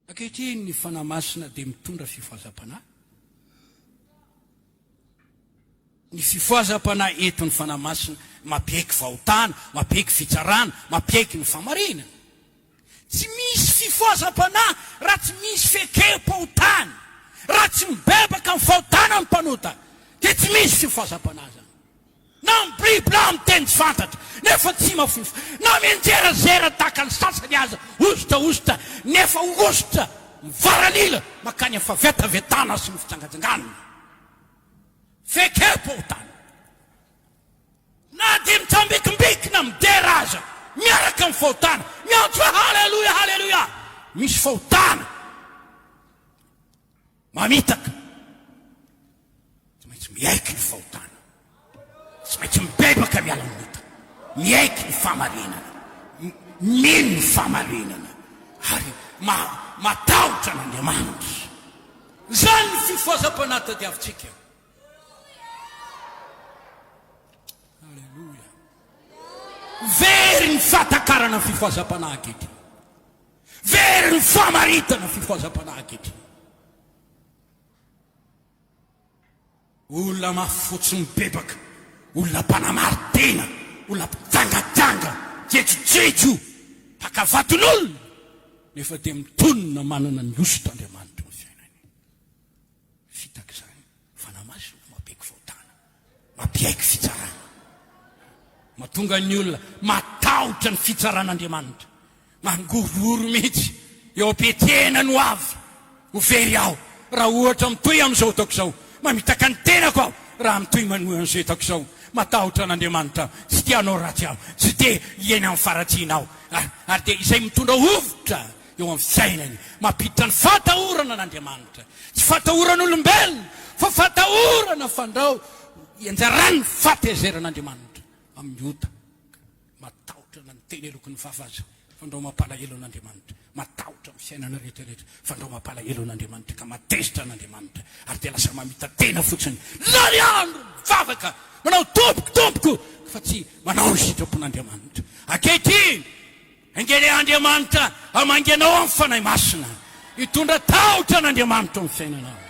Ankehitriny ny Fanahy Masina dia mitondra fifohazam-panahy. Ny fifohazam-panahy entin'ny Fanahy Masina mampiaiky fahotana, mampiaiky fitsarana, mampiaiky ny fahamarinana. Tsy misy fifohazam-panahy raha tsy misy fiekem-pahotana. Raha tsy mibebaka amin'ny fahotana ny mpanota dia tsy misy fifohazam-panahy izany. Na miblibla amin'ny teny tsy fantatra nefa tsy mafofo, na mianjerazera tahaka ny sasany aza, hosotra hosotra nefa hosotra mivaralila mankany amin'ny fahavetavetana sy ny fijangajangana. Fiekem-pahotana. Na dia mitsambikimbikina midera aza miaraka amin'ny fahotana, miantso hoe haleloia, haleloia, misy fahotana mamitaka. Tsy maintsy miaiky ny fahotana, tsy maintsy mibebaka miala amin'ny ota, miaiky ny fahamarinana, mino ny fahamarinana ary matahotra an'Andriamanitra. Izany ny fifohazam-panahy tadiavintsika. Aleloia. Very ny fahatakarana ny fifohazam-panahy ankehitriny. Very ny famaritana ny fifohazam-panahy ankehitriny. Olona mafy fo tsy mibebaka, olona mpanamari-tena, olona mpijangajanga, jejojejo, mpaka vaton'olona, nefa dia mitonona manana ny hosotr'Andriamanitra eo amin'ny fiainany. Fitaka izany. Fanahy Masina mampiaiky fahotana, mampiaiky fitsarana. Mahatonga ny olona matahotra ny fitsaran'Andriamanitra. Mangorohoro mihitsy eo am-piatrehana ny ho avy. Ho very aho raha ohatra mitohy amin'izao ataoko izao. Mamitaka ny tenako aho raha mitohy manohy an'izao ataoko izao. Matahotra an'Andriamanitra aho. Tsy te hanao ratsy aho. Tsy te hiaina amin'ny faharatsiana aho. Ary dia izay mitondra hovitra eo amin'ny fiainany. Mampiditra ny fahatahorana an'Andriamanitra. Tsy fatahoran'olombelona fa fatahorana fandrao ianjaran'ny fahatezeran'Andriamanitra amin'ny ota. Matahotra na ny teny aloky ny vava aza fandrao mampalahelo an'Andriamanitra. Matahotra amin'ny fiainana rehetra rehetra fandrao mampalahelo an'Andriamanitra ka matezitra an'Andriamanitra ary dia lasa mamita-tena fotsiny. Lany andro mivavaka manao tompoko tompoko fa tsy manao ny sitrapon'Andriamanitra. Ankehitriny Enga Andriamanitra hamangy anao amin'ny Fanahy Masina. Hitondra tahotra an'Andriamanitra ao amin'ny fiainanao.